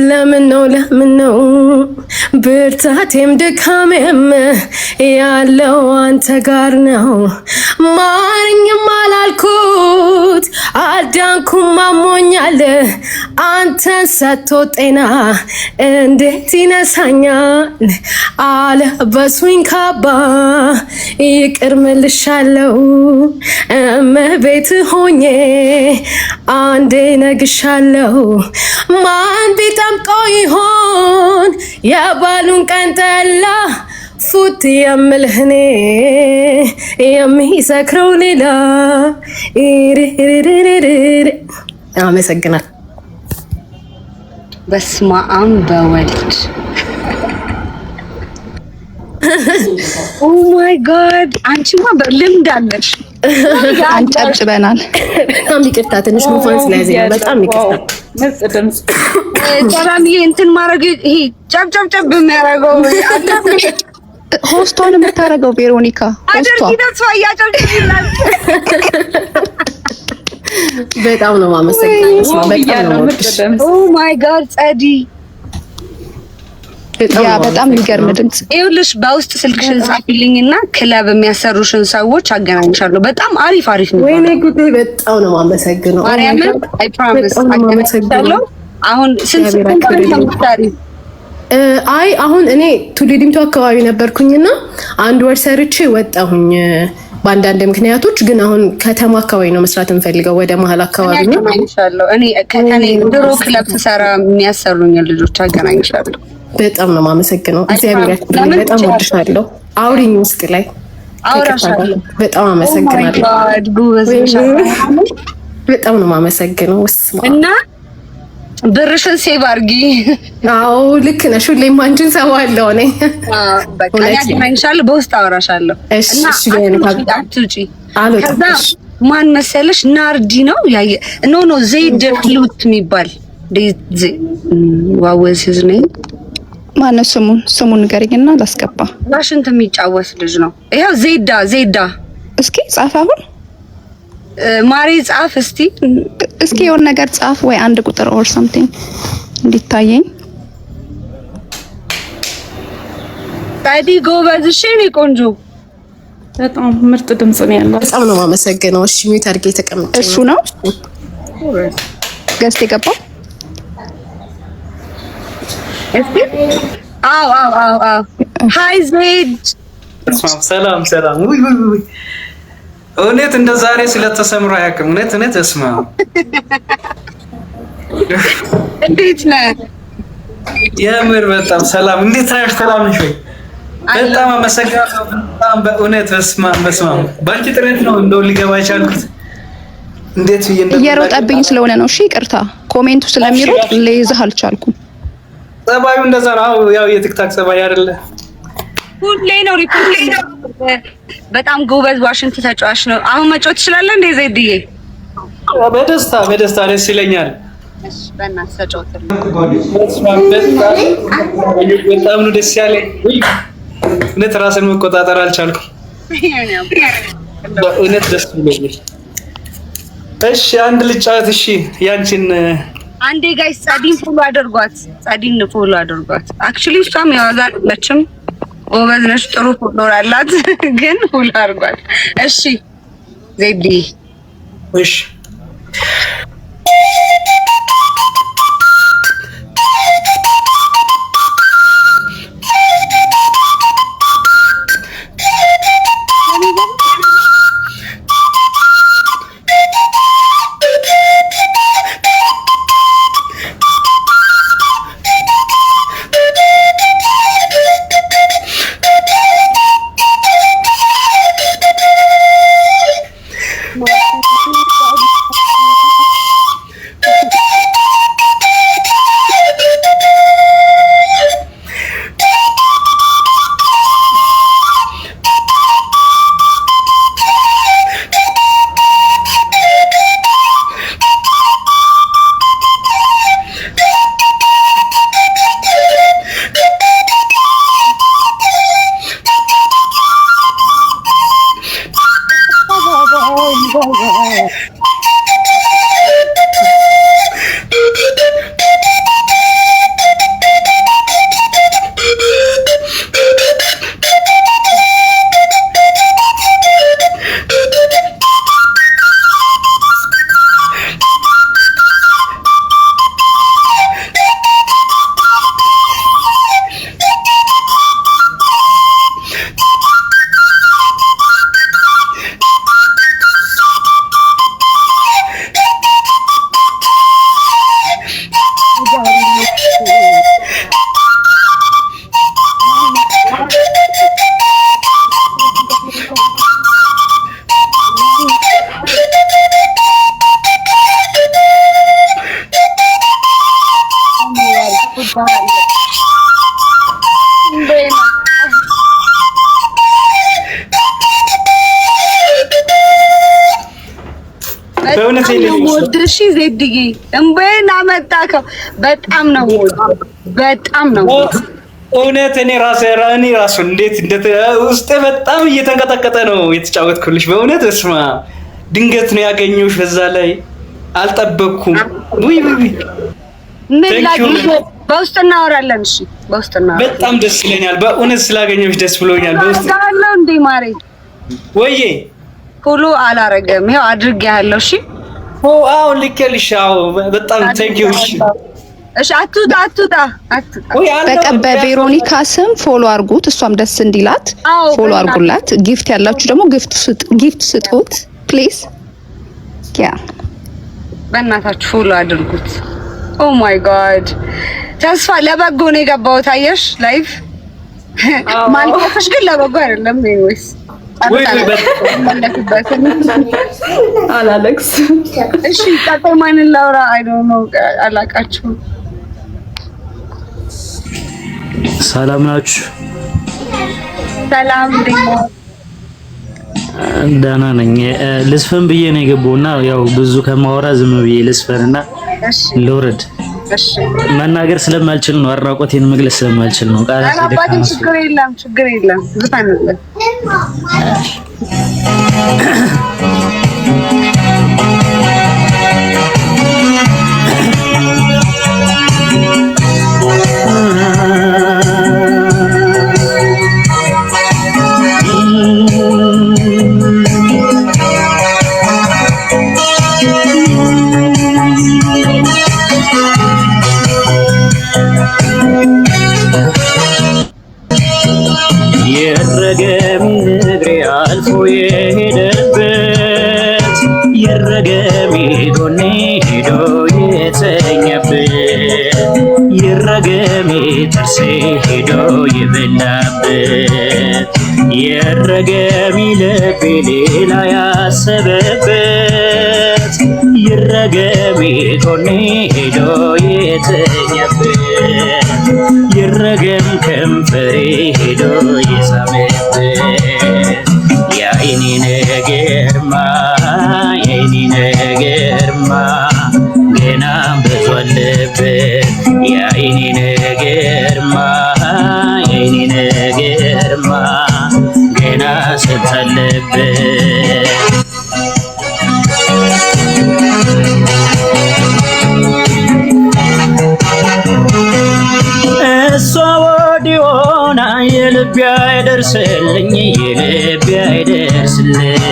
ለምን ነው ለምን ነው ብርታቴም ድካሜም ያለው አንተ ጋር ነው። ማረኝም አላልኩት አልዳንኩም አሞኛል። አንተን ሰጥቶ ጤና እንዴት ይነሳኛል? አለበሱኝ ካባ ይቅር መልሻለው። እመቤት ሆኜ አንዴ ነግሻለሁ። ማን ቢጠምቀው ይሆን የባሉን ቀን ጠላ? ፉት የምልህ እኔ የሚሰክረው ሌላ። አመሰግናል። በስመ አብ በወልድ። Oh my God፣ አንቺማ ልምድ አለሽ። አንጨብጭበናል። በጣም ይቅርታ፣ ትንሽ ጉንፋን ስለያዘኝ ነው። በጣም ይቅርታ። ምርጥ ድምጽ። ሰላምዬ፣ እንትን ማድረግ ይሄ ጨብጨብጨብ የሚያደርገው Host ኧን የምታደርገው ቬሮኒካ host ኧ። አድርጊ፣ ተስፋ እያጨብጭብላል። በጣም ነው የማመሰግነው። በጣም ነው ብያለሁ። ምርጥ የምወድሽ። ድምጽ። Oh my God ጸዲ። በጣም Yeah ነው በጣም የሚገርም ድምጽ። ይኸውልሽ፣ በውስጥ ስልክሽን ጻፊልኝና ክለብ የሚያሰሩሽን ሰዎች አገናኝሻለሁ። በጣም አሪፍ አሪፍ ነው። ወይኔ ጉዴ! በጣም ነው የማመሰግነው። ማርያምን፣ I promise። በጣም ነው የማመሰግነው። አገናኝሻለሁ። አሁን ስንት እግዚአብሔር ስንት ያክብርልኝ። ነው የምትሰሪው? አይ፣ አሁን እኔ ቱሉ ዲምቱ አካባቢ ነበርኩኝና አንድ ወር ሰርቼ ወጣሁኝ በአንዳንድ ምክንያቶች። ግን አሁን ከተማ አካባቢ ነው መስራት የምፈልገው፣ ወደ መሀል እኔ አካባቢ ነው። አገናኝሻለሁ። እኔ ከእኔ ድሮ ክለብ ስሰራ የሚያሰሩኝን ልጆች አገናኝሻለሁ። በጣም ነው የማመሰግነው። እግዚአብሔር ያክብርልኝ። ለምን በጣም ወድሻለሁ። አውሪኝ ውስጥ ላይ ከይቅርታ ጋር። አውራሻለሁ። በጣም አመሰግናለሁ። God፣ ጎበዝ ነሽ። በጣም ነው የማመሰግነው። ውስማ እና ብርሽን save አድርጊ። አዎ፣ ልክ ነሽ። ሁሌም አንቺን ሰማለሁ እኔ። በቃ እኔ አገናኝሻለሁ፣ በውስጥ አወራሻለሁ። እሺ። እና እሺ ቬሮኒካ። አትውጪ። አልወጣም። ከዛ እሺ። ማን መሰለሽ? ናርዲ ነው ያየ፣ no, ዘይድ flute የሚባል what was his name? ማነው ስሙን? ስሙን ንገሪኝና ላስገባ። ዋሽንት የሚጫወት ልጅ ነው። ይኸው ዜዳ ዜዳ። እስኪ ጻፍ አሁን። ማሪ፣ ጻፍ እስቲ። እስኪ የሆነ ነገር ጻፍ ወይ አንድ ቁጥር or something እንዲታየኝ። ጸዲ፣ ጎበዝ። እሺ የኔ ቆንጆ። በጣም ምርጥ ድምጽ ነው ያለው። በጣም ነው የማመሰግነው። እሺ፣ mute አድርጌ ተቀምጬ እሱ ነው guest የገባው። እስቲ አዎ፣ hi ዜድ። ሰላም ሰላም። ውይ ውይ ውይ፣ እውነት እንደ ዛሬ ስለተሰምሮ አያውቅም። እውነት እውነት እስማ። እንዴት ነህ? የምር በጣም ሰላም። እንዴት ነሽ? ሰላም ነሽ ወይ? በጣም አመሰግናለሁ። በጣም በእውነት በስመ አብ በስመ አብ። በአንቺ ጥረት ነው እንደው ሊገባ የቻልኩት። እንዴት ብዬ እየሮጠብኝ ስለሆነ ነው። እሺ ይቅርታ፣ comment ኡ ስለሚሮጥ ልይዝህ አልቻልኩም። ጸባዩ እንደዛ ነው። አዎ፣ ያው የ TikTok ጸባይ አይደለ? ሁሌ ነው ሪፖርት። በጣም ጎበዝ ዋሽንት ተጫዋች ነው። አሁን መጫወት ትችላለህ እንዴ ዜድዬ? በደስታ በደስታ፣ ደስ ይለኛል። እሺ፣ በእናትህ ተጫወትልኝ። በጣም ነው ደስ ያለኝ። እውነት ራስን መቆጣጠር አልቻልኩም። በእውነት ደስ ብሎኛል። እሺ፣ አንድ ልጫወት። እሺ፣ ያንቺን። አንዴ guys፣ ጸዲን follow አድርጓት። ጸዲን follow አድርጓት። Actually እሷም የዋዛ አይደለችም፣ ጎበዝ ነች፣ ጥሩ follower አላት። ግን follow አድርጓት። እሺ ዜዲ። እሺ። በእውነት የምወድሽ ዜድዬ፣ እምባዬን አመጣከው። በጣም ነው፣ በጣም ነው። እውነት እኔ ራሱ እንዴት ውስጤ በጣም እየተንቀጠቀጠ ነው የተጫወትኩልሽ። በእውነት እስማ ድንገት ነው ያገኘሁሽ፣ በዛ ላይ አልጠበቅኩም። ውይ ውይ። ምን ላግኝ? በውስጥ እናወራለን። እሺ፣ በውስጥ እናወራለን። በጣም ደስ ይለኛል። በእውነት ስላገኘሁሽ ደስ ብሎኛል። በውስጥ አለው እንዴ ማሬ? ወይዬ። Follow አላረገም። ይኸው አድርጌያለሁ። እሺ። ኦ አዎ፣ ልኬልሽ። አዎ፣ በጣም thank you። እሺ። እሺ፣ አትውጣ፣ አትውጣ፣ አትውጣ። በቃ በቬሮኒካ ስም follow አርጉት፣ እሷም ደስ እንዲላት follow አርጉላት። Gift ያላችሁ ደግሞ gift ስጡት please። Yeah. በእናታችሁ follow አድርጉት። Oh my God፣ ተስፋ ለበጎ ነው የገባሁት። አየሽ፣ live ማልቀስሽ ግን ለበጎ አይደለም። Anyways አላለቅስ። እሺ፣ ቀጣይ ማንን ላውራ? I don't know፣ አላቃችሁም። ሰላም ናችሁ? ሰላም፣ እንዴት ነው? ደህና ነኝ። ልዝፈን ብዬ ነው የገባውና ያው ብዙ ከማወራ ዝም ብዬ ልዝፈንና ልውረድ። መናገር ስለማልችል ነው፣ አድናቆቴን መግለጽ ስለማልችል ነው። ቃላት አባቴ፣ ችግር የለም፣ ችግር የለም። ዝፈንልን። ይረገም እግሬ አልፎ የሄደበት፣ ይረገም ጎኔ ሄዶ የተኛበት፣ ይረገም ጥርሴ ሄዶ የበላበት፣ ይረገም ልቤ ሌላ ያሰበበት፣ ይረገም ጎኔ ሄዶ የተኛበት፣ ይረገም ከንፈሬ ሄዶ የሳመበት። የአይኔ ነገርማ፣ የአይኔ ነገርማ ገና ብዙ አለበት። የአይኔ ነገርማ፣ የአይኔ ነገርማ ገና ስንት አለበት። እሷ ወዲህ ሆና የልቤ አይደርስልኝ፣ የልቤ አይደርስልኝ።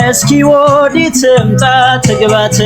እስኪ ወዲህ ትምጣ ትግባት